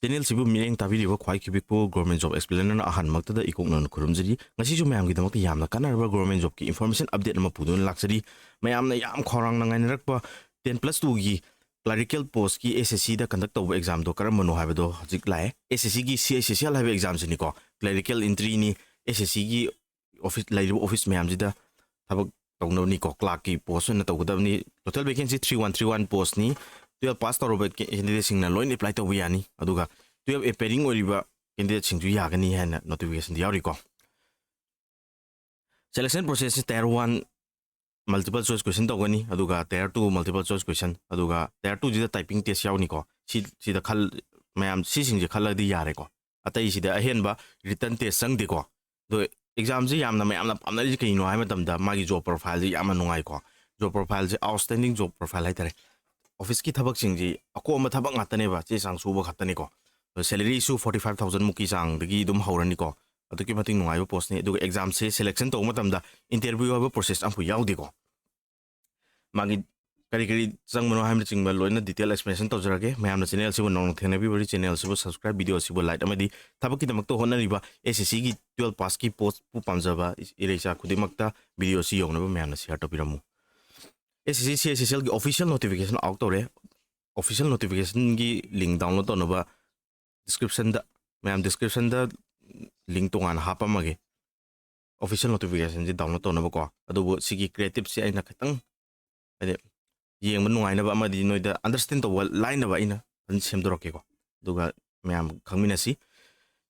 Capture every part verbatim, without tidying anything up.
ꯆꯦꯅꯦꯜꯁꯤꯕꯨ ꯃꯤꯠꯌꯦꯡ ꯇꯥꯕꯤꯔꯤꯕ ꯈ꯭ꯋꯥꯏ ꯈꯤꯕꯤꯛꯄꯨ Government Job Explainerꯅ ꯑꯍꯥꯟꯕꯃꯛꯇꯗ ꯏꯀꯣꯛꯅꯅ ꯈꯨꯔꯨꯝꯖꯔꯤ꯫ ꯉꯁꯤꯁꯨ ꯃꯌꯥꯝꯒꯤꯗꯃꯛꯇ ꯌꯥꯝꯅ ꯀꯥꯟꯅꯔꯕ government jobꯀꯤ information update ꯑꯃ ꯄꯨꯗꯨꯅ ꯂꯥꯛꯆꯔꯤ꯫ ꯃꯌꯥꯝꯅ ꯌꯥꯝ ꯈꯧꯔꯥꯡꯅ ꯉꯥꯏꯅꯔꯛꯄ ten plus twoꯒꯤ clerical postꯀꯤ S S Cꯗ conduct ꯇꯧꯕ examꯗꯣ ꯀꯔꯝꯕꯅꯣ ꯍꯥꯏꯕꯗꯣ ꯍꯧꯖꯤꯛ ꯂꯥꯛꯑꯦ꯫ S S Cꯒꯤ C I C C L ꯍꯥꯏꯕ examꯁꯤꯅꯤꯀꯣ, clerical entryꯅꯤ꯫ S S Cꯒꯤ office, ꯂꯩꯔꯤꯕ office ꯃꯌꯥꯝꯁꯤꯗ ꯊꯕꯛ ꯇꯧꯅꯕꯅꯤꯀꯣ, clerkꯀꯤ post ꯑꯣꯏꯅ ꯇꯧꯒꯗꯕꯅꯤ꯫ Total vacancy three one three one postꯅꯤ꯫ Twelve pass ꯇꯧꯔꯕ candidateꯁꯤꯡꯅ ꯂꯣꯏꯅ apply ꯇꯧꯕ ꯌꯥꯅꯤ꯫ ꯑꯗꯨꯒ twelve appearing ꯑꯣꯏꯔꯤꯕ candidateꯁꯤꯡꯁꯨ ꯌꯥꯒꯅꯤ ꯍꯥꯏꯅ notificationꯗ ꯌꯥꯎꯔꯤꯀꯣ꯫ Selection processꯁꯤ tier one multiple choice question ꯇꯧꯒꯅꯤ, ꯑꯗꯨꯒ tier two multiple choice question, ꯑꯗꯨꯒ tier twoꯁꯤꯗ typing test ꯌꯥꯎꯅꯤꯀꯣ꯫ ꯁꯤ, ꯁꯤꯗ ꯈꯜ-, ꯃꯌꯥꯝ ꯁꯤꯁꯤꯡꯁꯦ ꯈꯜꯂꯗꯤ ꯌꯥꯔꯦꯀꯣ꯫ ꯑꯇꯩꯁꯤꯗ ꯑꯍꯦꯟꯕ written test ꯆꯪꯗꯦꯀꯣ꯫ ꯑꯗꯣ examꯁꯤ ꯌꯥꯝꯅ ꯃꯌꯥꯝꯅ ꯄꯥꯝꯅꯔꯤꯁꯤ ꯀꯩꯅꯣ ꯍꯥꯏꯕ ꯃꯇꯝꯗ ꯃꯥꯒꯤ job profileꯁꯤ ꯌꯥꯝꯅ ꯅꯨꯡꯉꯥꯏꯀꯣ꯫ Job profileꯁꯤ outstanding job profile ꯍꯥꯏꯇꯥꯔꯦ꯫ Officeꯀꯤ ꯊꯕꯛꯁꯤꯡꯁꯤ ꯑꯀꯣꯝꯕ ꯊꯕꯛ ꯉꯥꯛꯇꯅꯦꯕ, ꯆꯦ ꯆꯥꯡ ꯁꯨꯕ ꯈꯛꯇꯅꯤꯀꯣ꯫ ꯑꯗꯣ salaryꯁꯨ forty five thousand ꯃꯨꯛꯀꯤ ꯆꯥꯡꯗꯒꯤ ꯑꯗꯨꯝ ꯍꯧꯔꯅꯤꯀꯣ꯫ ꯑꯗꯨꯛꯀꯤ ꯃꯇꯤꯛ ꯅꯨꯡꯉꯥꯏꯕ postꯅꯤ꯫ ꯑꯗꯨꯒ examꯁꯦ selection ꯇꯧꯕ ꯃꯇꯝꯗ interview ꯍꯥꯏꯕ process ꯑꯃꯐꯥꯎ ꯌꯥꯎꯗꯦꯀꯣ꯫ ꯃꯥꯒꯤ ꯀꯔꯤ ꯀꯔꯤ ꯆꯪꯕꯅꯣ ꯍꯥꯏꯕꯅꯆꯤꯡꯕ ꯂꯣꯏꯅ detail explanation ꯇꯧꯖꯔꯒꯦ꯫ ꯃꯌꯥꯝꯅ channelꯁꯤꯕꯨ ꯅꯧꯅ ꯊꯦꯡꯅꯕꯤꯕꯗꯤ channelꯁꯤꯕꯨ subscribe, videoꯁꯤꯕꯨ like ꯑꯃꯗꯤ ꯊꯕꯛꯀꯤꯗꯃꯛꯇ ꯍꯣꯠꯅꯔꯤꯕ S S Cꯒꯤ twelve passꯀꯤ postꯄꯨ ꯄꯥꯝꯖꯕ ꯏꯔꯩꯆꯥ ꯈꯨꯗꯤꯡꯃꯛꯇ videoꯁꯤ ꯌꯧꯅꯕ ꯃꯌꯥꯝꯅ share ꯇꯧꯕꯤꯔꯝꯃꯨ꯫ S S C C I C C Lꯒꯤ official notification out ꯇꯧꯔꯦ꯫ Official notificationꯒꯤ link download ꯇꯧꯅꯕ descriptionꯗ, ꯃꯌꯥꯝ descriptionꯗ link ꯇꯣꯉꯥꯟꯅ ꯍꯥꯞꯄꯝꯃꯒꯦ, official notificationꯁꯤ download ꯇꯧꯅꯕꯀꯣ꯫ ꯑꯗꯨꯕꯨ ꯁꯤꯒꯤ creativeꯁꯤ ꯑꯩꯅ ꯈꯤꯇꯪ, ꯍꯥꯏꯗꯤ, ꯌꯦꯡꯕ ꯅꯨꯡꯉꯥꯏꯅꯕ ꯑꯃꯗꯤ ꯅꯣꯏꯗ understand ꯇꯧꯕ ꯂꯥꯏꯅꯕ ꯑꯩꯅ ꯐꯖꯅ ꯁꯦꯝꯗꯣꯔꯛꯀꯦꯀꯣ꯫ ꯑꯗꯨꯒ ꯃꯌꯥꯝ ꯈꯪꯃꯤꯟꯅꯁꯤ꯫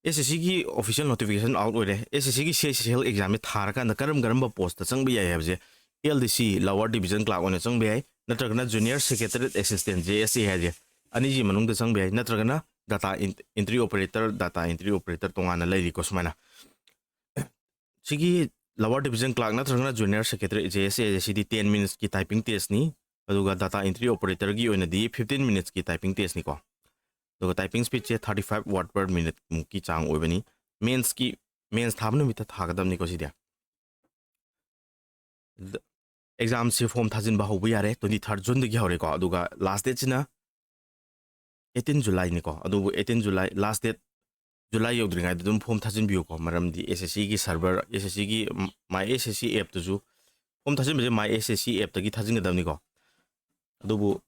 S S Cꯒꯤ official notification out ꯑꯣꯏꯔꯦ꯫ S S Cꯒꯤ C I C C L examꯁꯦ ꯊꯥꯔꯀꯥꯟꯗ ꯀꯔꯝ ꯀꯔꯝꯕ postꯇ ꯆꯪꯕ ꯌꯥꯏ ꯍꯥꯏꯕꯁꯦ, L D C, Lower Division Clerk ꯑꯣꯏꯅ ꯆꯪꯕ ꯌꯥꯏ, ꯅꯠꯇ꯭ꯔꯒꯅ Junior Secretariat Assistant, J S A ꯍꯥꯏꯁꯦ, ꯑꯅꯤꯁꯤ ꯃꯅꯨꯡꯗ ꯆꯪꯕ ꯌꯥꯏ, ꯅꯠꯇ꯭ꯔꯒꯅ data ent-, entry operator, data entry operator ꯇꯣꯉꯥꯟꯅ ꯂꯩꯔꯤꯀꯣ ꯁꯨꯃꯥꯏꯅ꯫ ꯁꯤꯒꯤ Lower Division Clerk ꯅꯠꯇ꯭ꯔꯒꯅ Junior Secretariat, J S A ꯍꯥꯏꯁꯤꯗꯤ ten minutesꯀꯤ typing testꯅꯤ, ꯑꯗꯨꯒ data entry operatorꯒꯤ ꯑꯣꯏꯅꯗꯤ fifteen minutesꯀꯤ typing testꯅꯤꯀꯣ꯫ ꯑꯗꯨꯒ typing speedꯁꯦ thirty five word per minute ꯃꯨꯛꯀꯤ ꯆꯥꯡ ꯑꯣꯏꯕꯅꯤ꯫ Mensꯀꯤ, mens ꯊꯥꯕ ꯅꯨꯃꯤꯠꯇ ꯊꯥꯒꯗꯕꯅꯤꯀꯣ ꯁꯤꯗꯤ꯫ ꯑꯗꯨꯗ examꯁꯦ form ꯊꯥꯖꯤꯟꯕ ꯍꯧꯕ ꯌꯥꯔꯦ, twenty third Juneꯗꯒꯤ ꯍꯧꯔꯦꯀꯣ, ꯑꯗꯨꯒ last dateꯁꯤꯅ eighteen Julyꯅꯤꯀꯣ, ꯑꯗꯨꯕꯨ eighteen July last date, July ꯌꯧꯗ꯭ꯔꯤꯉꯩꯗ ꯑꯗꯨꯝ form ꯊꯥꯖꯤꯟꯕꯤꯌꯨꯀꯣ꯫ ꯃꯔꯝꯗꯤ S S Cꯒꯤ server, S S Cꯒꯤ My S S C appꯇꯨꯁꯨ, form ꯊꯥꯖꯤꯟꯕꯁꯦ My S S C appꯇꯒꯤ ꯊꯥꯖꯤꯟꯒꯗꯕꯅꯤꯀꯣ꯫ ꯑꯗꯨꯕꯨ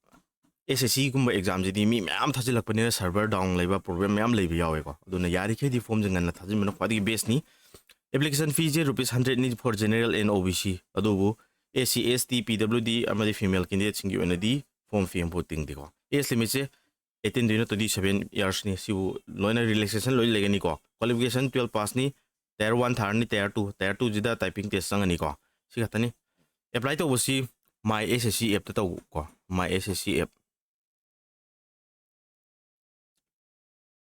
S S Cꯒꯨꯝꯕ examꯁꯤꯗꯤ ꯃꯤ ꯃꯌꯥꯝ ꯊꯥꯖꯤꯜꯂꯛꯄꯅꯤꯅ server down ꯂꯩꯕ problem ꯃꯌꯥꯝ ꯂꯩꯕ ꯌꯥꯎꯋꯦꯀꯣ꯫ ꯑꯗꯨꯅ ꯌꯥꯔꯤꯈꯩꯗꯤ formꯁꯦ ꯉꯟꯅ ꯊꯥꯖꯤꯟꯕꯅ ꯈ꯭ꯋꯥꯏꯗꯒꯤ bestꯅꯤ꯫ Application feeꯁꯦ rupees hundredꯅꯤ for general and O B C, ꯑꯗꯨꯕꯨ S C, S T, P W D ꯑꯃꯗꯤ female candidateꯁꯤꯡꯒꯤ ꯑꯣꯏꯅꯗꯤ form fee ꯑꯃꯐꯥꯎ ꯇꯤꯡꯗꯦꯀꯣ꯫ Age limitꯁꯦ eighteen ꯗꯩꯅ twenty seven yearsꯅꯤ꯫ ꯁꯤꯕꯨ ꯂꯣꯏꯅ relaxation ꯂꯣꯏ ꯂꯩꯒꯅꯤꯀꯣ꯫ Qualification twelve passꯅꯤ, tier one ꯊꯥꯔꯅꯤ, tier two, tier twoꯁꯤꯗ typing test ꯆꯪꯒꯅꯤꯀꯣ꯫ ꯁꯤ ꯈꯛꯇꯅꯤ꯫ Apply ꯇꯧꯕꯁꯤ My S S C appꯇ ꯇꯧꯀꯣ, My S S C app꯫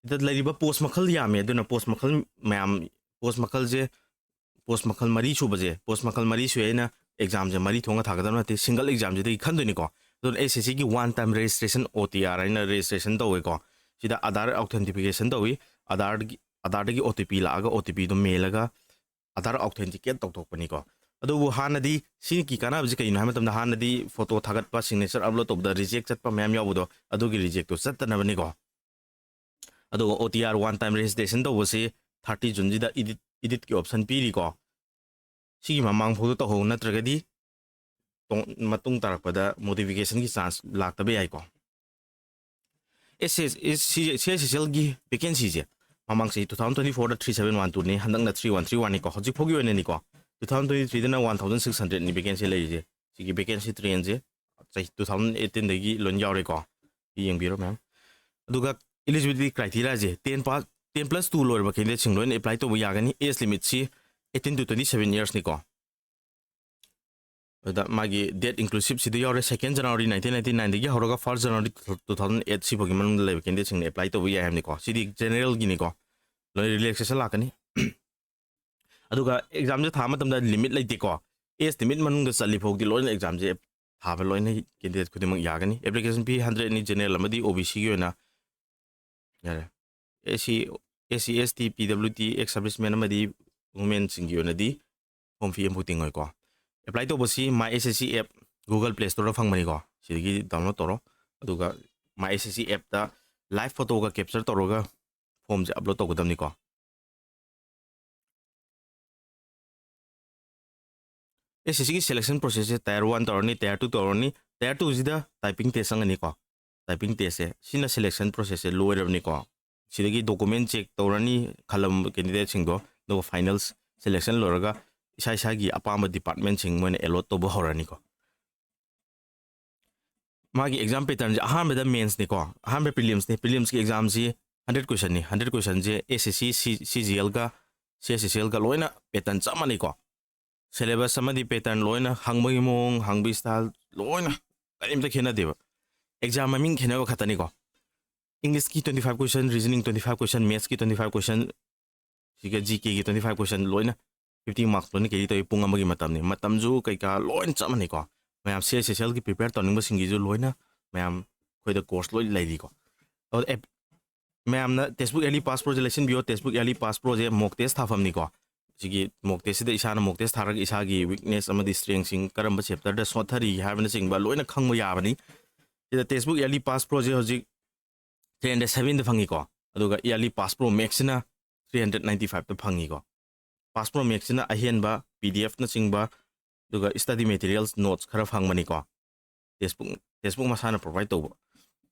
ꯁꯤꯗ ꯂꯩꯔꯤꯕ post ꯃꯈꯜ ꯌꯥꯝꯃꯦ, ꯑꯗꯨꯅ post ꯃꯈꯜ ꯃꯌꯥꯝ, post ꯃꯈꯜꯁꯦ, post ꯃꯈꯜ ꯃꯔꯤ ꯁꯨꯕꯁꯦ, post ꯃꯈꯜ ꯃꯔꯤ ꯁꯨꯏ꯫ ꯑꯩꯅ examꯁꯦ ꯃꯔꯤ ꯊꯣꯛꯅ ꯊꯥꯒꯗꯕ ꯅꯠꯇꯦ, single examꯁꯤꯗꯒꯤ ꯈꯟꯗꯣꯏꯅꯤꯀꯣ꯫ ꯑꯗꯨꯅ S S Cꯒꯤ one time registration, O T R ꯍꯥꯏꯅ registration ꯇꯧꯋꯦꯀꯣ꯫ ꯁꯤꯗ Aadhaar authentication ꯇꯧꯏ꯫ Aadhaarꯒꯤ, Aadhaarꯗꯒꯤ O T P ꯂꯥꯛꯑꯒ O T Pꯗꯣ ꯃꯦꯜꯂꯒ Aadhaar authenticate ꯇꯧꯊꯣꯛꯄꯅꯤꯀꯣ꯫ ꯑꯗꯨꯕꯨ ꯍꯥꯟꯅꯗꯤ ꯁꯤꯒꯤ ꯀꯥꯟꯅꯕꯁꯤ ꯀꯩꯅꯣ ꯍꯥꯏꯕ ꯃꯇꯝꯗ, ꯍꯥꯟꯅꯗꯤ photo ꯊꯥꯒꯠꯄ, signature upload ꯇꯧꯕꯗ reject ꯆꯠꯄ ꯃꯌꯥꯝ ꯌꯥꯎꯕꯗꯣ, ꯑꯗꯨꯒꯤ rejectꯇꯣ ꯆꯠꯇꯅꯕꯅꯤꯀꯣ꯫ ꯑꯗꯨꯒ O T R one time registration ꯇꯧꯕꯁꯤ thirty Juneꯁꯤꯗ edit, editꯀꯤ option ꯄꯤꯔꯤꯀꯣ꯫ ꯁꯤꯒꯤ ꯃꯃꯥꯡ ꯐꯥꯎꯗ ꯇꯧꯍꯧ, ꯅꯠꯇ꯭ꯔꯒꯗꯤ ꯇꯣꯡ-, ꯃꯇꯨꯡ ꯇꯥꯔꯛꯄꯗ modificationꯒꯤ chance ꯂꯥꯛꯇꯕ ꯌꯥꯏꯀꯣ꯫ S S, S C, C S S Lꯒꯤ vacancyꯁꯦ ꯃꯃꯥꯡ ꯆꯍꯤ two thousand twenty fourꯗ three seven one twoꯅꯤ, ꯍꯟꯗꯛꯅ three one three oneꯅꯤꯀꯣ꯫ ꯍꯧꯖꯤꯛ ꯐꯥꯎꯒꯤ ꯑꯣꯏꯅꯅꯤꯀꯣ, two thousand twenty threeꯗꯅ one thousand six hundredꯅꯤ vacancy ꯂꯩꯔꯤꯁꯦ꯫ ꯁꯤꯒꯤ vacancy trendꯁꯦ ꯆꯍꯤ two thousand eighteenꯗꯒꯤ ꯂꯣꯏ ꯌꯥꯎꯔꯦꯀꯣ꯫ ꯁꯤ ꯌꯦꯡꯕꯤꯔꯣ ꯃꯌꯥꯝ꯫ ꯑꯗꯨꯒ eligibility criteriaꯁꯦ ten pass, ten plus two ꯂꯣꯏꯔꯕ candidateꯁꯤꯡ ꯂꯣꯏꯅ apply ꯇꯧꯕ ꯌꯥꯒꯅꯤ꯫ Age limitꯁꯤ eighteen to twenty seven yearsꯅꯤꯀꯣ꯫ ꯑꯗꯨꯗ ꯃꯥꯒꯤ date inclusiveꯁꯤꯗ ꯌꯥꯎꯔꯦ, second January nineteen ninety nineꯗꯒꯤ ꯍꯧꯔꯒ first January two thousand eight ꯁꯤꯐꯥꯎꯒꯤ ꯃꯅꯨꯡꯗ ꯂꯩꯕ candidateꯁꯤꯡꯅ apply ꯇꯧꯕ ꯌꯥꯏ ꯍꯥꯏꯕꯅꯤꯀꯣ꯫ ꯁꯤꯗꯤ generalꯒꯤꯅꯤꯀꯣ, ꯂꯣꯏꯅ relaxation ꯂꯥꯛꯀꯅꯤ꯫ ꯑꯗꯨꯒ examꯁꯦ ꯊꯥꯕ ꯃꯇꯝꯗ limit ꯂꯩꯇꯦꯀꯣ꯫ Age limit ꯃꯅꯨꯡꯗ ꯆꯜꯂꯤ ꯐꯥꯎꯗꯤ ꯂꯣꯏꯅ examꯁꯦ ꯊꯥꯕ ꯂꯣꯏꯅ candidate ꯈꯨꯗꯤꯡꯃꯛ ꯌꯥꯒꯅꯤ꯫ Application fee hundredꯅꯤ, general ꯑꯃꯗꯤ O B Cꯒꯤ ꯑꯣꯏꯅ꯫ ꯌꯥꯔꯦ꯫ S C, S C, S T, P W D, ex serviceman ꯑꯃꯗꯤ womenꯁꯤꯡꯒꯤ ꯑꯣꯏꯅꯗꯤ form fee ꯑꯃꯐꯥꯎ ꯇꯤꯡꯉꯣꯏꯀꯣ꯫ Apply ꯇꯧꯕꯁꯤ My S S C app Google Play Storeꯗ ꯐꯪꯕꯅꯤꯀꯣ꯫ ꯁꯤꯗꯒꯤ download ꯇꯧꯔꯣ꯫ ꯑꯗꯨꯒ My S S C appꯇ ꯂꯥꯏꯚ ꯐꯣꯇꯣꯒ ꯀꯦꯞꯆꯔ ꯇꯧꯔꯒ ꯐꯣꯝꯁꯦ ꯑꯞꯂꯣꯗ ꯇꯧꯒꯗꯕꯅꯤꯀꯣ꯫ ꯑꯦꯁ ꯑꯦꯁ ꯁꯤꯒꯤ ꯁꯦꯂꯦꯛꯁꯟ ꯄ꯭ꯔꯣꯁꯦꯁꯁꯦ ꯇꯥꯏꯌꯔ ꯋꯥꯟ ꯇꯧꯔꯅꯤ, ꯇꯥꯏꯌꯔ ꯇꯨ ꯇꯧꯔꯅꯤ꯫ ꯇꯥꯏꯌꯔ ꯇꯨꯁꯤꯗ ꯇꯥꯏꯄꯤꯡ ꯇꯦꯁ ꯆꯪꯒꯅꯤꯀꯣ꯫ ꯇꯥꯏꯄꯤꯡ ꯇꯦꯁꯁꯦ ꯁꯤꯅ ꯁꯦꯂꯦꯛꯁꯟ ꯄ꯭ꯔꯣꯁꯦꯁꯁꯦ ꯂꯣꯏꯔꯕꯅꯤꯀꯣ꯫ ꯁꯤꯗꯒꯤ ꯗꯣꯀꯨꯃꯦꯟ ꯆꯦꯛ ꯇꯧꯔꯅꯤ, ꯈꯜꯂꯝꯕ ꯀꯦꯟꯗꯤꯗꯦꯠꯁꯤꯡꯗꯣ, ꯑꯗꯨꯒ ꯐꯥꯏꯅꯦꯜ ꯁꯦꯂꯦꯛꯁꯟ ꯂꯣꯏꯔꯒ ꯏꯁꯥ ꯏꯁꯥꯒꯤ ꯑꯄꯥꯝꯕ ꯗꯤꯄꯥꯔꯠꯃꯦꯟꯁꯤꯡ ꯃꯣꯏꯅ ꯑꯦꯂꯣꯠ ꯇꯧꯕ ꯍꯧꯔꯅꯤꯀꯣ꯫ ꯃꯥꯒꯤ ꯑꯦꯛꯖꯥꯝ ꯄꯦꯇꯔꯟꯁꯦ ꯑꯍꯥꯟꯕꯗ ꯃꯦꯟꯁꯅꯤꯀꯣ, ꯑꯍꯥꯟꯕ ꯄ꯭ꯔꯤꯂꯤꯝꯁꯅꯤ꯫ ꯄ꯭ꯔꯤꯂꯤꯝꯁꯀꯤ ꯑꯦꯛꯖꯥꯝꯁꯤ ꯍꯟꯗ꯭ꯔꯦꯠ ꯀꯣꯏꯁꯟꯅꯤ꯫ ꯍꯟꯗ꯭ꯔꯦꯠ ꯀꯣꯏꯁꯟꯁꯦ ꯑꯦꯁ S C, C G ꯑꯦꯜꯒ C S ꯑꯦꯁ ꯑꯦꯜꯒ ꯂꯣꯏꯅ ꯄꯦꯇꯔꯟ ꯆꯞ ꯃꯥꯟꯅꯩꯀꯣ꯫ ꯁꯦꯂꯦꯕꯁ ꯑꯃꯗꯤ ꯄꯦꯇꯔꯟ ꯂꯣꯏꯅ, ꯍꯪꯕꯒꯤ ꯃꯑꯣꯡ, ꯍꯪꯕꯒꯤ ꯁ꯭ꯇꯥꯏꯜ ꯂꯣꯏꯅ ꯀꯔꯤꯝꯇ ꯈꯦꯠꯅꯗꯦꯕ꯫ ꯑꯦꯛꯖꯥꯝ ꯃꯃꯤꯡ ꯈꯦꯠꯅꯕ ꯈꯛꯇꯅꯤꯀꯣ꯫ ꯏꯪꯂꯤꯁꯀꯤ twenty five question, reasoning twenty five question, mathsꯀꯤ twenty five question, ꯁꯤꯒ G Kꯒꯤ twenty five question ꯂꯣꯏꯅ fifty marks ꯂꯣꯏꯅ ꯀꯦꯔꯤ ꯇꯧꯏ꯫ ꯄꯨꯡ ꯑꯃꯒꯤ ꯃꯇꯝꯅꯤ꯫ ꯃꯇꯝꯁꯨ ꯀꯩꯀꯥ ꯂꯣꯏꯅ ꯆꯞ ꯃꯥꯟꯅꯩꯀꯣ꯫ ꯃꯌꯥꯝ ꯁꯤ ꯑꯦꯁ ꯑꯦꯁ ꯑꯦꯜꯒꯤ ꯄ꯭ꯔꯤꯄꯦꯌꯔ ꯇꯧꯅꯤꯡꯕꯁꯤꯡꯒꯤꯁꯨ ꯂꯣꯏꯅ ꯃꯌꯥꯝ ꯑꯩꯈꯣꯏꯗ ꯀꯣꯔꯁ ꯂꯣꯏ ꯂꯩꯔꯤꯀꯣ꯫ ꯑꯗꯣ ꯑꯦꯞ-, ꯃꯌꯥꯝꯅ ꯇꯦꯛꯁꯕꯨꯛ ꯏꯌꯔꯂꯤ ꯄꯥꯁ ꯄ꯭ꯔꯣꯁꯦ ꯂꯩꯁꯤꯟꯕꯤꯌꯣ꯫ ꯇꯦꯛꯁꯕꯨꯛ ꯏꯌꯔꯂꯤ ꯄꯥꯁ ꯄ꯭ꯔꯣꯁꯦ ꯃꯣꯛ ꯇꯦꯁ ꯊꯥꯐꯝꯅꯤꯀꯣ꯫ ꯁꯤꯒꯤ ꯃꯣꯛ ꯇꯦꯁꯁꯤꯗ ꯏꯁꯥꯅ ꯃꯣꯛ ꯇꯦꯁ ꯊꯥꯔꯒ ꯏꯁꯥꯒꯤ ꯋꯤꯛꯅꯦꯁ ꯑꯃꯗꯤ ꯁ꯭ꯇ꯭ꯔꯦꯡꯁꯤꯡ ꯀꯔꯝꯕ ꯆꯦꯞꯇꯔꯗ ꯁꯣꯠꯊꯔꯤ ꯍꯥꯏꯕꯅꯆꯤꯡꯕ ꯂꯣꯏꯅ ꯈꯪꯕ ꯌꯥꯕꯅꯤ꯫ ꯁꯤꯗ ꯇꯦꯛꯁꯕꯨꯛ ꯏꯌꯔꯂꯤ ꯄꯥꯁ ꯄ꯭ꯔꯣꯁꯦ ꯍꯧꯖꯤꯛ three hundred sevenꯗ ꯐꯪꯉꯤꯀꯣ꯫ ꯑꯗꯨꯒ ꯏꯌꯔꯂꯤ ꯄꯥꯁ ꯄ꯭ꯔꯣ ꯃꯦꯛꯁꯁꯤꯅ three hundred ninety fiveꯇ ꯐꯪꯉꯤꯀꯣ꯫ ꯄꯥꯁ ꯄ꯭ꯔꯣ ꯃꯦꯛꯁꯁꯤꯅ ꯑꯍꯦꯟꯕ ꯄꯤ ꯗꯤ ꯑꯦꯐꯅꯆꯤꯡꯕ, ꯑꯗꯨꯒ ꯁ꯭ꯇꯗꯤ ꯃꯦꯇꯤꯔꯤꯌꯦꯜꯁ, ꯅꯣꯠꯁ ꯈꯔ ꯐꯪꯕꯅꯤꯀꯣ꯫ ꯇꯦꯛꯁꯕꯨꯛ, ꯇꯦꯛꯁꯕꯨꯛ ꯃꯁꯥꯅ ꯄ꯭ꯔꯣꯚꯥꯏꯗ ꯇꯧꯕ꯫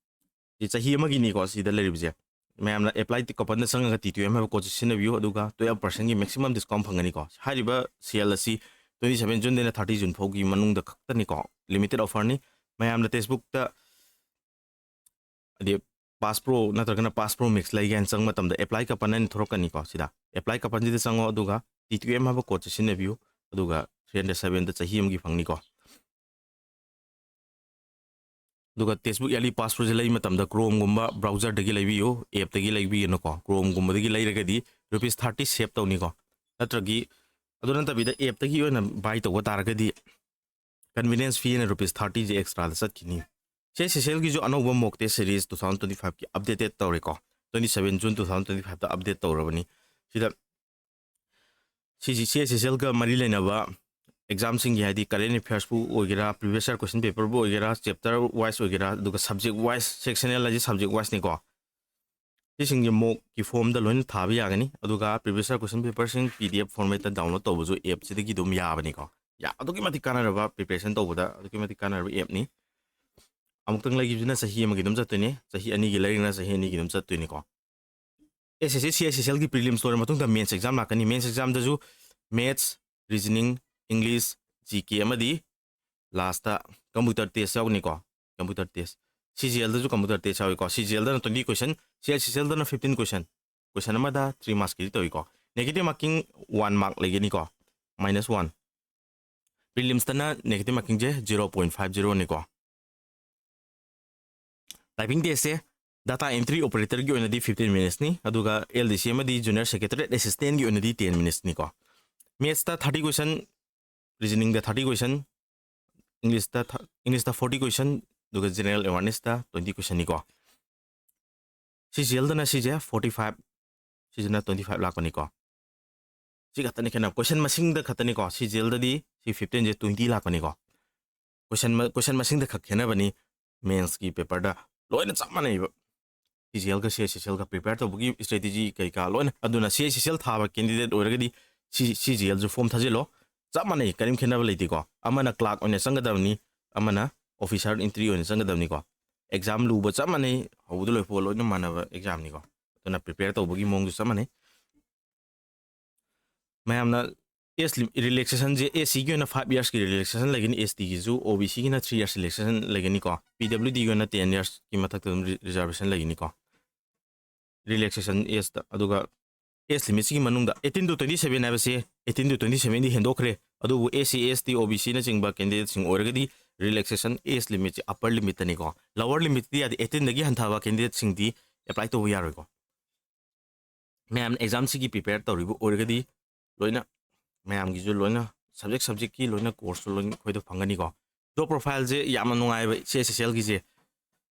ꯁꯤ ꯆꯍꯤ ꯑꯃꯒꯤꯅꯤꯀꯣ ꯁꯤꯗ ꯂꯩꯔꯤꯕꯁꯦ꯫ ꯃꯌꯥꯝꯅ ꯑꯦꯄ꯭ꯂꯥꯏ ꯀꯣꯄꯟꯗ ꯆꯪꯉꯒ ꯇꯤ ꯇꯨ ꯑꯦꯝ ꯍꯥꯏꯕ ꯀꯣꯗꯁꯦ ꯁꯤꯖꯤꯟꯅꯕꯤꯌꯨ, ꯑꯗꯨꯒ twelve percentꯀꯤ ꯃꯦꯛꯁꯤꯃꯝ ꯗꯤꯁꯀꯥꯎꯟ ꯐꯪꯒꯅꯤꯀꯣ꯫ ꯍꯥꯏꯔꯤꯕ ꯁꯦꯜ ꯑꯁꯤ twenty seven Juneꯗꯩꯅ thirty June ꯐꯥꯎꯒꯤ ꯃꯅꯨꯡꯗ ꯈꯛꯇꯅꯤꯀꯣ, ꯂꯤꯃꯤꯇꯦꯠ ꯑꯣꯐꯔꯅꯤ꯫ ꯃꯌꯥꯝꯅ ꯇꯦꯛꯁꯕꯨꯛꯇ ꯍꯥꯏꯗꯤ ꯄꯥꯁ ꯄ꯭ꯔꯣ ꯅꯠꯇ꯭ꯔꯒꯅ ꯄꯥꯁ ꯄ꯭ꯔꯣ ꯃꯦꯛꯁ ꯂꯩꯒꯦ ꯍꯥꯏꯅ ꯆꯪꯕ ꯃꯇꯝꯗ ꯑꯦꯄ꯭ꯂꯥꯏ ꯀꯣꯄꯟ ꯍꯥꯏꯅ ꯊꯣꯔꯛꯀꯅꯤꯀꯣ꯫ ꯁꯤꯗ ꯑꯦꯄ꯭ꯂꯥꯏ ꯀꯣꯄꯟꯁꯤꯗ ꯆꯪꯉꯣ, ꯑꯗꯨꯒ ꯇꯤ ꯇꯨ ꯑꯦꯝ ꯍꯥꯏꯕ ꯀꯣꯗꯁꯦ ꯁꯤꯖꯤꯟꯅꯕꯤꯌꯨ, ꯑꯗꯨꯒ three hundred sevenꯗ ꯆꯍꯤ ꯑꯃꯒꯤ ꯐꯪꯅꯤꯀꯣ꯫ ꯑꯗꯨꯒ ꯇꯦꯛꯁꯕꯨꯛ ꯏꯌꯔꯂꯤ ꯄꯥꯁ ꯄ꯭ꯔꯣꯁꯦ ꯂꯩ ꯃꯇꯝꯗ ꯀ꯭ꯔꯣꯝꯒꯨꯝꯕ ꯕ꯭ꯔꯥꯎꯖꯔꯗꯒꯤ ꯂꯩꯕꯤꯌꯨ, ꯑꯦꯞꯇꯒꯤ ꯂꯩꯕꯤꯒꯅꯨꯀꯣ꯫ ꯀ꯭ꯔꯣꯝꯒꯨꯝꯕꯗꯒꯤ ꯂꯩꯔꯒꯗꯤ ꯔꯨꯄꯤꯁ ꯊꯥꯔꯇꯤ ꯁꯦꯞ ꯇꯧꯅꯤꯀꯣ꯫ ꯅꯠꯇ꯭ꯔꯒꯤ, ꯑꯗꯨ ꯅꯠꯇꯕꯤꯗ ꯑꯦꯞꯇꯒꯤ ꯑꯣꯏꯅ ꯕꯥꯏ ꯇꯧꯕ ꯇꯥꯔꯒꯗꯤ ꯀꯟꯚꯤꯅꯤꯌꯟꯁ ꯐꯤ ꯑꯅ ꯔꯨꯄꯤꯁ ꯊꯥꯔꯇꯤꯁꯦ ꯑꯦꯛꯁꯇ꯭ꯔꯥꯗ ꯆꯠꯈꯤꯅꯤ꯫ ꯁꯤ ꯑꯦꯁ ꯑꯦꯁ ꯑꯦꯜꯒꯤꯁꯨ ꯑꯅꯧꯕ mock test series two thousand twenty fiveꯀꯤ ꯑꯞꯗꯦꯇꯦꯠ ꯇꯧꯔꯦꯀꯣ꯫ Twenty seven June two thousand twenty fiveꯇ ꯑꯞꯗꯦꯠ ꯇꯧꯔꯕꯅꯤ꯫ ꯁꯤꯗ ꯁꯤꯁꯤ ꯁꯤ ꯑꯦꯁ ꯑꯦꯁ ꯑꯦꯜꯒ ꯃꯔꯤ ꯂꯩꯅꯕ ꯑꯦꯛꯖꯥꯝꯁꯤꯡꯒꯤ ꯍꯥꯏꯗꯤ current affairsꯄꯨ ꯑꯣꯏꯒꯦꯔꯥ, previous year question paperꯕꯨ ꯑꯣꯏꯒꯦꯔꯥ, chapter wise ꯑꯣꯏꯒꯦꯔꯥ, ꯑꯗꯨꯒ subject wise, sectional ꯍꯥꯏꯁꯦ subject wiseꯅꯤꯀꯣ꯫ ꯁꯤꯁꯤꯡꯁꯦ mockꯀꯤ formꯗ ꯂꯣꯏꯅ ꯊꯥꯕ ꯌꯥꯒꯅꯤ꯫ ꯑꯗꯨꯒ previous year question paperꯁꯤꯡ PDF formatꯇ download ꯇꯧꯕꯁꯨ appꯁꯤꯗꯒꯤ ꯑꯗꯨꯝ ꯌꯥꯕꯅꯤꯀꯣ꯫ ꯌꯥ ꯑꯗꯨꯛꯀꯤ ꯃꯇꯤꯛ ꯀꯥꯟꯅꯔꯕ, preparation ꯇꯧꯕꯗ ꯑꯗꯨꯛꯀꯤ ꯃꯇꯤꯛ ꯀꯥꯟꯅꯔꯕ appꯅꯤ꯫ ꯑꯃꯨꯛꯇꯪ ꯂꯩꯈꯤꯕꯁꯤꯅ ꯆꯍꯤ ꯑꯃꯒꯤ ꯑꯗꯨꯝ ꯆꯠꯇꯣꯏꯅꯤ, ꯆꯍꯤ ꯑꯅꯤꯒꯤ ꯂꯩꯔꯒꯅ ꯆꯍꯤ ꯑꯅꯤꯒꯤ ꯑꯗꯨꯝ ꯆꯠꯇꯣꯏꯅꯤꯀꯣ꯫ ꯑꯦꯁ ꯑꯦꯁ ꯁꯤ, ꯁꯤ ꯑꯩꯆ ꯑꯦꯁ ꯑꯦꯜꯒꯤ prelims ꯂꯣꯏꯔ ꯃꯇꯨꯡꯗ mains exam ꯂꯥꯛꯀꯅꯤ꯫ Mains examꯗꯁꯨ maths, reasoning, English, GK ꯑꯃꯗꯤ lastꯇ computer test ꯌꯥꯎꯒꯅꯤꯀꯣ꯫ Computer test, CGLꯗꯁꯨ computer test ꯌꯥꯎꯏꯀꯣ꯫ CGLꯗꯅ twenty question, CHSLꯗꯅ fifteen question, question ꯑꯃꯗ three marksꯀꯤꯗꯤ ꯇꯧꯏꯀꯣ꯫ Negative marking one mark ꯂꯩꯒꯅꯤꯀꯣ, minus one꯫ Prelimsꯇꯅ negative markingꯁꯦ zero point five zeroꯅꯤꯀꯣ꯫ Typing testꯁꯦ data entry operatorꯒꯤ ꯑꯣꯏꯅꯗꯤ fifteen minutesꯅꯤ, ꯑꯗꯨꯒ LDC ꯑꯃꯗꯤ junior secretariat assistantꯒꯤ ꯑꯣꯏꯅꯗꯤ ten minutesꯅꯤꯀꯣ꯫ Mathsꯇ thirty question, reasoningꯗ thirty question, Englishꯇ th- Englishꯇ forty question, ꯑꯗꯨꯒ general awarenessꯇ twenty questionꯅꯤꯀꯣ꯫ CGLꯗꯅ ꯁꯤꯁꯦ forty five, ꯁꯤꯁꯤꯅ twenty five ꯂꯥꯛꯄꯅꯤꯀꯣ꯫ ꯁꯤ ꯈꯛꯇꯅꯤ ꯈꯦꯠꯅꯕ, question ꯃꯁꯤꯡꯗ ꯈꯛꯇꯅꯤꯀꯣ꯫ CGLꯗꯗꯤ ꯁꯤ fifteenꯁꯦ twenty ꯂꯥꯛꯄꯅꯤꯀꯣ꯫ Question ꯃ- question ꯃꯁꯤꯡꯗ ꯈꯛ ꯈꯦꯠꯅꯕꯅꯤ mathsꯀꯤ paperꯗ꯫ ꯂꯣꯏꯅ ꯆꯞ ꯃꯥꯟꯅꯩꯕ꯫ CGLꯒ CHSLꯒ prepare ꯇꯧꯕꯒꯤ strategy ꯀꯩꯀꯥ ꯂꯣꯏꯅ꯫ ꯑꯗꯨꯅ CHSL ꯊꯥꯕ candidate ꯑꯣꯏꯔꯒꯗꯤ ꯁꯤ CGLꯁꯨ form ꯊꯥꯖꯤꯜꯂꯣ꯫ ꯆꯞ ꯃꯥꯟꯅꯩ, ꯀꯔꯤꯝ ꯈꯦꯠꯅꯕ ꯂꯩꯇꯦꯀꯣ꯫ ꯑꯃꯅ clerk ꯑꯣꯏꯅ ꯆꯪꯒꯗꯕꯅꯤ, ꯑꯃꯅ officer entry ꯑꯣꯏꯅ ꯆꯪꯒꯗꯕꯅꯤꯀꯣ꯫ Exam ꯂꯨꯕ ꯆꯞ ꯃꯥꯟꯅꯩ, ꯍꯧꯕꯗ ꯂꯣꯏꯐꯥꯎꯕ ꯂꯣꯏꯅ ꯃꯥꯟꯅꯕ examꯅꯤꯀꯣ꯫ ꯑꯗꯨꯅ prepare ꯇꯧꯕꯒꯤ ꯃꯑꯣꯡꯁꯨ ꯆꯞ ꯃꯥꯟꯅꯩ꯫ ꯃꯌꯥꯝꯅ age lim- relaxationꯁꯦ, SCꯒꯤ ꯑꯣꯏꯅ five yearsꯀꯤ relaxation ꯂꯩꯒꯅꯤ, STꯒꯤꯁꯨ, OBCꯒꯤꯅ three years relaxation ꯂꯩꯒꯅꯤꯀꯣ꯫ PWDꯒꯤ ꯑꯣꯏꯅ ten yearsꯀꯤ ꯃꯊꯛꯇ ꯑꯗꯨꯝ re- reservation ꯂꯩꯒꯅꯤꯀꯣ꯫ Relaxation ageꯇ꯫ ꯑꯗꯨꯒ age limitꯁꯤꯒꯤ ꯃꯅꯨꯡꯗ eighteen to twenty seven ꯍꯥꯏꯕꯁꯦ, eighteen to twenty sevenꯗꯤ ꯍꯦꯟꯗꯣꯛꯈ꯭ꯔꯦ, ꯑꯗꯨꯕꯨ SC, ST, OBCꯅꯆꯤꯡꯕ candidateꯁꯤꯡ ꯑꯣꯏꯔꯒꯗꯤ relaxation age limitꯁꯦ upper limitꯇꯅꯤꯀꯣ꯫ Lower limitꯇꯗꯤ ꯌꯥꯗꯦ, eighteenꯗꯒꯤ ꯍꯟꯊꯕ candidateꯁꯤꯡꯗꯤ apply ꯇꯧꯕ ꯌꯥꯔꯣꯏꯀꯣ꯫ ꯃꯌꯥꯝꯅ examꯁꯤꯒꯤ prepare ꯇꯧꯔꯤꯕ ꯑꯣꯏꯔꯒꯗꯤ ꯂꯣꯏꯅ, ꯃꯌꯥꯝꯒꯤꯁꯨ ꯂꯣꯏꯅ, subject subjectꯀꯤ ꯂꯣꯏꯅ courseꯁꯨ ꯂꯣꯏꯅ ꯑꯩꯈꯣꯏꯗ ꯐꯪꯒꯅꯤꯀꯣ꯫ Job profileꯁꯦ ꯌꯥꯝꯅ ꯅꯨꯡꯉꯥꯏꯕ, CHSLꯒꯤꯁꯦ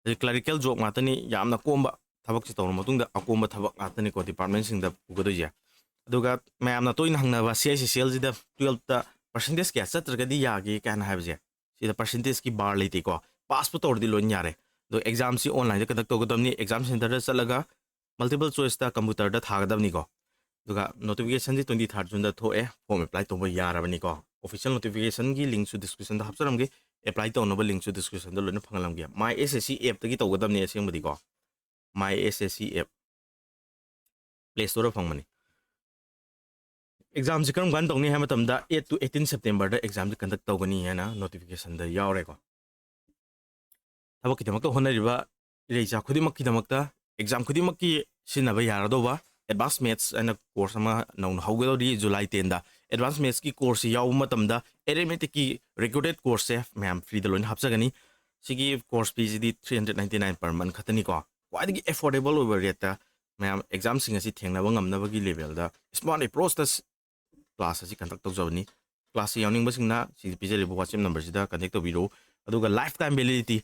ꯍꯧꯖꯤꯛ clerical job ꯉꯥꯛꯇꯅꯤ, ꯌꯥꯝꯅ ꯀꯣꯝꯕ ꯊꯕꯛꯁꯦ ꯇꯧꯔ ꯃꯇꯨꯡꯗ ꯑꯀꯣꯝꯕ ꯊꯕꯛ ꯉꯥꯛꯇꯅꯤꯀꯣ departmentꯁꯤꯡꯗ ꯄꯨꯒꯗꯣꯏꯁꯦ꯫ ꯑꯗꯨꯒ ꯃꯌꯥꯝꯅ ꯇꯣꯏꯅ ꯍꯪꯅꯕ, CHSLꯁꯤꯗ twelfthꯇ percentage ꯀꯌꯥ ꯆꯠꯇ꯭ꯔꯒꯗꯤ ꯌꯥꯒꯦ ꯀꯥꯏꯅ ꯍꯥꯏꯕꯁꯦ, ꯁꯤꯗ percentageꯀꯤ bar ꯂꯩꯇꯦꯀꯣ꯫ Passꯄꯨ ꯇꯧꯔꯗꯤ ꯂꯣꯏꯅ ꯌꯥꯔꯦ꯫ ꯑꯗꯣ examꯁꯤ onlineꯗ conduct ꯇꯧꯒꯗꯕꯅꯤ, exam centerꯗ ꯆꯠꯂꯒ multiple choiceꯇ computerꯗ ꯊꯥꯒꯗꯕꯅꯤꯀꯣ꯫ ꯑꯗꯨꯒ notificationꯁꯤ twenty third Juneꯗ ꯊꯣꯛꯑꯦ, form apply ꯇꯧꯕ ꯌꯥꯔꯕꯅꯤꯀꯣ꯫ Official notificationꯒꯤ linkꯁꯨ descriptionꯗ ꯍꯥꯞꯆꯔꯝꯒꯦ, apply ꯇꯧꯅꯕ linkꯁꯨ descriptionꯗ ꯂꯣꯏꯅ ꯐꯪꯍꯜꯂꯝꯒꯦ꯫ My S S C appꯇꯒꯤ ꯇꯧꯒꯗꯕꯅꯤ ꯑꯁꯦꯡꯕꯗꯤꯀꯣ꯫ My S S C app Play Storeꯗ ꯐꯪꯕꯅꯤ꯫ Examꯁꯤ ꯀꯔꯝ ꯀꯥꯟꯗ ꯇꯧꯅꯤ ꯍꯥꯏꯕ ꯃꯇꯝꯗ, eight to eighteen Septemberꯗ examꯁꯤ conduct ꯇꯧꯒꯅꯤ ꯍꯥꯏꯅ notificationꯗ ꯌꯥꯎꯔꯦꯀꯣ꯫ ꯊꯕꯛꯀꯤꯗꯃꯛꯇ ꯍꯣꯠꯅꯔꯤꯕ ꯏꯔꯩꯆꯥ ꯈꯨꯗꯤꯡꯃꯛꯀꯤꯗꯃꯛꯇ, exam ꯈꯨꯗꯤꯡꯃꯛꯀꯤ ꯁꯤꯖꯤꯟꯅꯕ ꯌꯥꯔꯗꯧꯕ advance maths ꯍꯥꯏꯅ course ꯑꯃ ꯅꯧꯅ ꯍꯧꯒꯗꯧꯔꯤ July tenꯗ꯫ Advance mathsꯀꯤ courseꯁꯤ ꯌꯥꯎꯕ ꯃꯇꯝꯗ arithmeticꯀꯤ recorded courseꯁꯦ ꯃꯌꯥꯝ freeꯗ ꯂꯣꯏꯅ ꯍꯥꯞꯆꯒꯅꯤ꯫ ꯁꯤꯒꯤ course feeꯁꯤꯗꯤ three hundred ninety nine per month ꯈꯛꯇꯅꯤꯀꯣ꯫ ꯈ꯭ꯋꯥꯏꯗꯒꯤ affordable ꯑꯣꯏꯕ rateꯇ ꯃꯌꯥꯝ examꯁꯤꯡ ꯑꯁꯤ ꯊꯦꯡꯅꯕ ꯉꯝꯅꯕꯒꯤ levelꯗ smart approachꯇ class ꯑꯁꯤ conduct ꯇꯧꯖꯕꯅꯤ꯫ Classꯁꯤ ꯌꯥꯎꯅꯤꯡꯕꯁꯤꯡꯅ ꯁꯤꯗ ꯄꯤꯖꯔꯤꯕ WhatsApp numberꯁꯤꯗ contact ꯇꯧꯕꯤꯔꯛꯎ꯫ ꯑꯗꯨꯒ lifetime validity,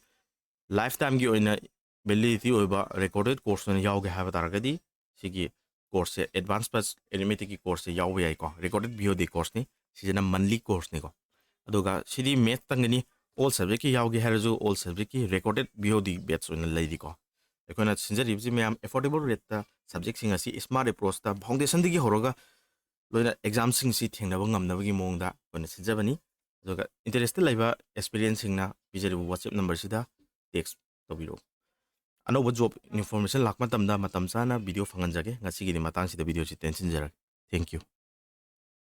lifetimeꯒꯤ ꯑꯣꯏꯅ validity ꯑꯣꯏꯕ recorded course ꯑꯣꯏꯅ ꯌꯥꯎꯒꯦ ꯍꯥꯏꯕ ꯇꯥꯔꯒꯗꯤ ꯁꯤꯒꯤ courseꯁꯦ, advance maths arithmeticꯀꯤ courseꯁꯦ ꯌꯥꯎꯕ ꯌꯥꯏꯀꯣ꯫ Recorded VOD courseꯅꯤ, ꯁꯤꯁꯤꯅ monthly courseꯅꯤꯀꯣ꯫ ꯑꯗꯨꯒ ꯁꯤꯗꯤ mathsꯇꯪꯒꯤꯅꯤ, all subjectꯀꯤ ꯌꯥꯎꯒꯦ ꯍꯥꯏꯔꯁꯨ all subjectꯀꯤ recorded VOD batch ꯑꯣꯏꯅ ꯂꯩꯔꯤꯀꯣ꯫ ꯑꯩꯈꯣꯏꯅ ꯁꯤꯟꯖꯔꯤꯕꯁꯤ ꯃꯌꯥꯝ affordable rateꯇ subjectꯁꯤꯡ ꯑꯁꯤ smart approachꯇ foundationꯗꯒꯤ ꯍꯧꯔꯒ ꯂꯣꯏꯅ examꯁꯤꯡꯁꯤ ꯊꯦꯡꯅꯕ ꯉꯝꯅꯕꯒꯤ ꯃꯑꯣꯡꯗ ꯑꯩꯈꯣꯏꯅ ꯁꯤꯟꯖꯕꯅꯤ꯫ ꯑꯗꯨꯒ interest ꯂꯩꯕ aspirantꯁꯤꯡꯅ ꯄꯤꯖꯔꯤꯕ WhatsApp numberꯁꯤꯗ text ꯇꯧꯕꯤꯔꯛꯎ꯫ ꯑꯅꯧꯕ job information ꯂꯥꯛꯄ ꯃꯇꯝꯗ ꯃꯇꯝ ꯆꯥꯅ video ꯐꯪꯍꯟꯖꯒꯦ꯫ ꯉꯁꯤꯒꯤꯗꯤ ꯃꯇꯥꯡꯁꯤꯗ videoꯁꯤ ꯇꯦꯟꯁꯤꯟꯖꯔꯒꯦ꯫ Thank you꯫